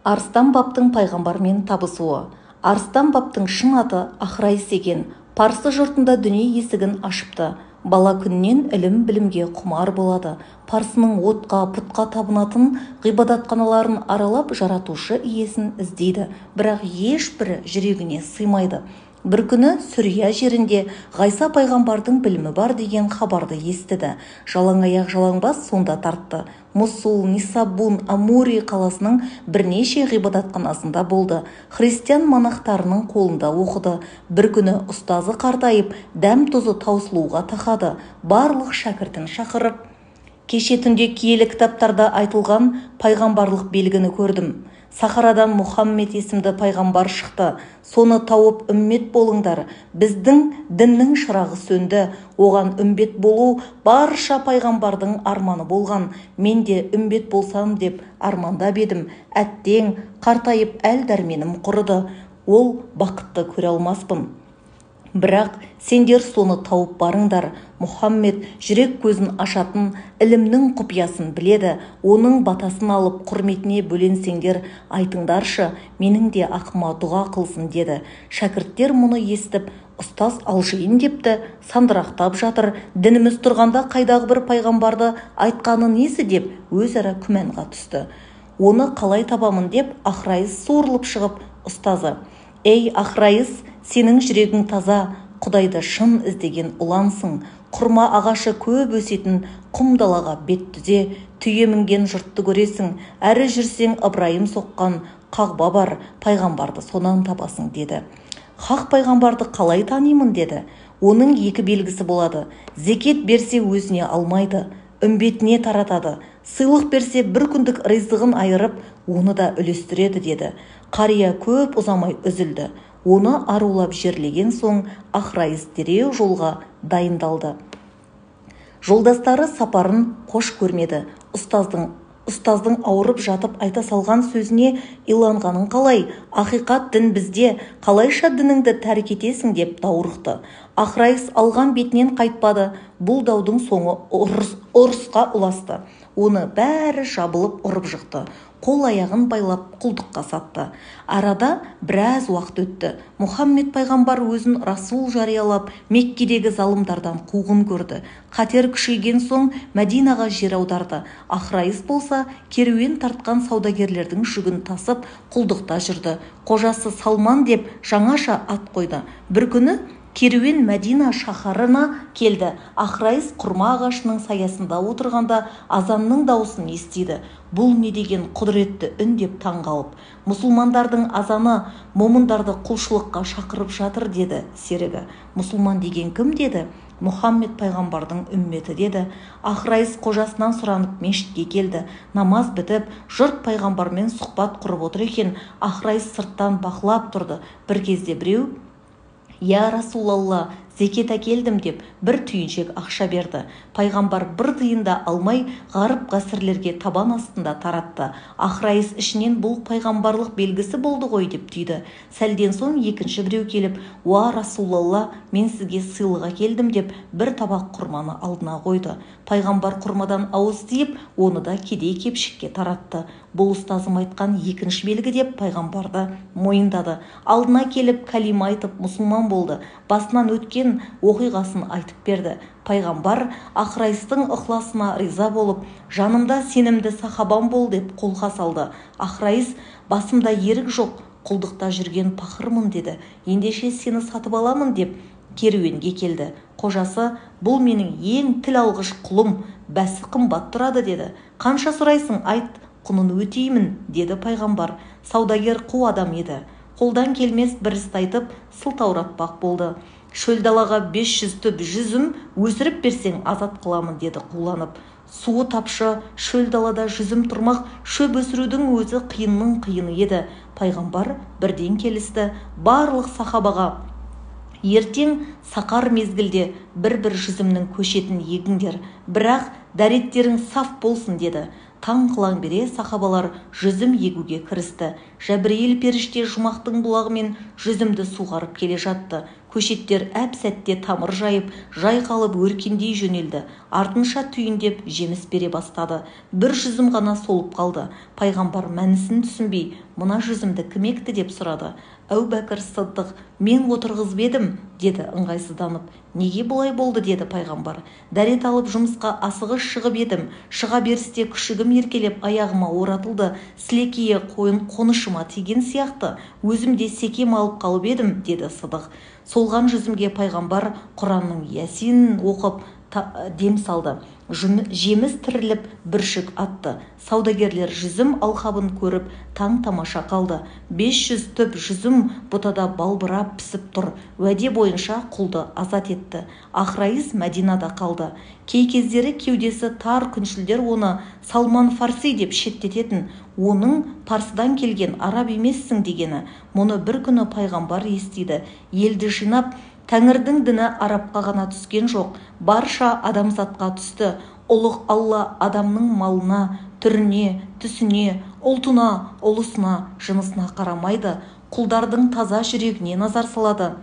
Арыстан бабтың пайғамбармен табысуы. Арыстан бабтың шын аты Ақрайыс екен. Парсы жұртында дүние есігін ашыпты. Бала күннен ілім-білімге құмар болады. Парсының отқа, пұтқа табынатын ғибадатханаларын аралап, жаратушы иесін іздейді. Бірақ ешбірі жүрегіне сыймайды. Бір күні Сүрия жерінде Ғайса пайғамбардың білімі бар деген хабарды естіді. Жалаң аяқ, жалаң бас сонда тартты. Мұсул, Нисабун, Амури қаласының бірнеше ғибадатханасында болды. Христиан монахтарының қолында оқыды. Бір күні ұстазы қартайып, дәм-тұзы таусылуға тақады. Барлық шәкіртін шақырып: «Кеше түнде киелі кітаптарда айтылған пайғамбарлық белгіні көрдім. Сахарадан Мұхаммед есімді пайғамбар шықты. Соны тауып, үммет болыңдар. Біздің діннің шырағы сөнді. Оған үмбет болу барша пайғамбардың арманы болған. Мен де үмбет болсам деп армандап едім. Әттең, қартайып, әл-дәрменім құрыды. Ол бақытты көре алмаспын. Бірақ сендер соны тауып барыңдар. Мұхаммед жүрек көзін ашатын ілімнің құпиясын біледі. Оның батасын алып, құрметіне бөленсеңдер, айтыңдаршы, менің де ақыма дұға қылсын», – деді. Шәкірттер мұны естіп, «Ұстаз алжиын депті, сандырақтап жатыр. Дініміз тұрғанда қайдағы бір пайғамбарды айтқаны несі?» деп өзара күмәнға түсті. «Оны қалай табамын?» деп, Ақрайыс суырылып шығып, ұстазы: «Ей, Ақрайыс, сенің жүрегің таза, құдайды шын іздеген ұлансың. Құрма ағашы көп өсетін құм далаға бет түзе. Түйе мінген жұртты көресің. Әрі жүрсең, Ыбырайым соққан Қағба бар, пайғамбарды сонан табасың», – деді. «Хақ пайғамбарды қалай танимын?» – деді. «Оның екі белгісі болады. Зекет берсе, өзіне алмайды, үмбетіне таратады. Сыйлық берсе, бір күндік ризығын айырып, оны да үлестіреді», – деді. Қария көп ұзамай үзілді. Оны арулап жерлеген соң, Ақрайыс дереу жолға дайындалды. Жолдастары сапарын қош көрмеді. Ұстаздың ауырып жатып айта салған сөзіне иланғаның қалай? Ақиқат дін бізде, қалайша дініңді тәрк етесің?» деп даурықты. Ақрайыс алған бетінен қайтпады. Бұл даудың соңы ұрысқа ұласты. Оны бәрі жабылып ұрып жықты, қол аяғын байлап, құлдыққа сатты. Арада біраз уақыт өтті. Мұхаммед пайғамбар өзін расул жариялап, Меккедегі залымдардан қуғын көрді. Қатер күшейген соң, Мәдинаға жер аударды. Ақрайыс болса, керуен тартқан саудагерлердің жүгін тасып, құлдықта жүрді. Қожасы Салман деп жаңаша ат қойды. Бір күні керуен Мәдина шаһарына келді. Ақрайыс құрма ағашының саясында отырғанда, азанның даусын естиді. «Бұл не деген құдіретті үн?» деп таң қалып. «Мұсылмандардың азаны, момындарды құлшылыққа шақырып жатыр», – деді серігі. «Мұсылман деген кім?» – деді. «Мұхаммед пайғамбардың үмметі», – деді. Ақрайыс қожасынан сұранып, мешітке келді. Намаз бітіп, жұрт пайғамбармен сұхбат құрып отыр екен. Ақрайыс сырттан бақылап тұрды. Бір кезде біреу: «Я Расулалла, зекет әкелдім», – деп, бір түйіншек ақша берді. Пайғамбар бір тиын да алмай, ғарып ғасірлерге табан астында таратты. Ақрайыс ішінен «Бұл пайғамбарлық белгісі болды ғой» деп түйді. Сәлден соң екінші біреу келіп: «Уа Расулалла, мен сізге сыйлық әкелдім», – деп, бір табақ құрманы алдына қойды. Пайғамбар құрмадан ауыз тиіп, оны да кедей кепшікке таратты. «Бұл ұстазым айтқан екінші белгі», – деп, пайғамбарды мойындады. Алдына келіп, кәлима айтып, мұсылман болды. Басынан өткен оқиғасын айтып берді. Пайғамбар Ақрайыстың ықыласына риза болып, «Жанымда сенімді сахабам бол» деп қолқа салды. Ақрайыс: «Басымда ерік жоқ, құлдықта жүрген пақырмын», – деді. «Ендеше сені сатып аламын», – деп, керуенге келді. Қожасы: «Бұл менің ең тіл алғыш құлым, бәсі қымбат тұрады», – деді. «Қанша сұрайсың, айт, құнын өтеймін», – деді пайғамбар. Саудагер қу адам еді. Қолдан келмес бір істі айтып, сылтауратпақ болды. «Шөл далаға 500 түп жүзім өсіріп берсең, азат қыламын», – деді қуланып. Суы тапшы шөл далада жүзім тұрмақ, шөп өсірудің өзі қиынның қиыны еді. Пайғамбар бірден келісті. Барлық сахабаға: «Ертең сақар мезгілде бір-бір жүзімнің көшетін егіңдер, бірақ дәреттерің саф болсын», – деді. Таң қылаң бере сахабалар жүзім егуге кірісті. Жәбірейіл періште жұмақтың бұлағымен жүзімді суғарып келе жатты. Көшеттер әп-сәтте тамыр жайып, жайқалып өркендей жөнелді. Артынша түйіндеп жеміс бере бастады. Бір жүзім ғана солып қалды. Пайғамбар мәнісін түсінбей, мына жүзімді кім екті деп сұрады. Әубәкір Сыддық, мен отырғызып едім, деді ыңғайсызданып. Неге бұлай болды, деді пайғамбар. Дәрет алып жұмысқа асығыс шығып едім. Шыға берісте күшігім еркелеп аяғыма оратылды. Сілекейі қонышыма тиген сияқты. Өзім де секем алып қалып едім, деді Сыдық. Солған жүзімге пайғамбар Құранның Ясин оқып дем салды. Жеміс тіріліп, бүршік атты. Саудагерлер жүзім алқабын көріп, таң тамаша қалды. 500 түп жүзім бұтада балбырап пісіп тұр. Уәде бойынша құлды азат етті. Ақрайыс Мәдинада қалды. Кей кездері кеудесі тар күншілдер оны Салман Фарси деп шеттететін. Оның парсыдан келген араб емессің дегені. Мұны бір күні пайғамбар естиді. Елді жинап, Тәңірдің діні арабқа ғана түскен жоқ, барша адамзатқа түсті. Ұлық Алла адамның малына, түріне, түсіне, ұлтына, ұлысына, жынысына қарамайды. Құлдардың таза жүрегіне назар салады.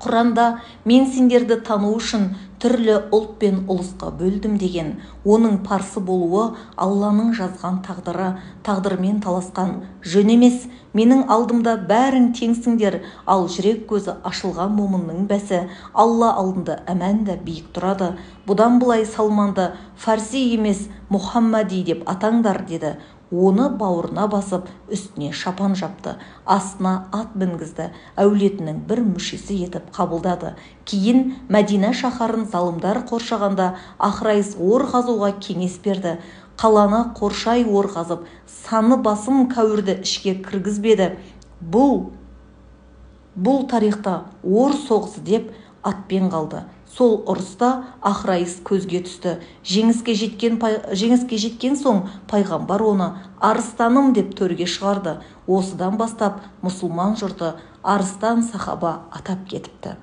Құранда мен сендерді тану үшін түрлі ұлт пен ұлысқа бөлдім деген. Оның парсы болуы Алланың жазған тағдыры, тағдырмен таласқан жөн емес. Менің алдымда бәрің теңсіңдер, ал жүрек көзі ашылған момынның бәсі Алла алдында әмән да биік тұрады. Бұдан былай Салманды Фарси емес, Мұхаммади деп атаңдар, деді. Оны бауырына басып, үстіне шапан жапты, астына ат мінгізді, әулетінің бір мүшесі етіп қабылдады. Кейін Мәдина шаһарын залымдар қоршағанда Ақрайыс ор қазуға кеңес берді. Қаланы қоршай ор қазып, саны басым кәуірді ішке кіргізбеді. Бұл тарихта ор соғысы деп атпен қалды. Сол ұрыста Ақрайыс көзге түсті. Жеңіске жеткен соң пайғамбар оны арыстаным деп төрге шығарды. Осыдан бастап мұсылман жұрты арыстан сахаба атап кетіпті.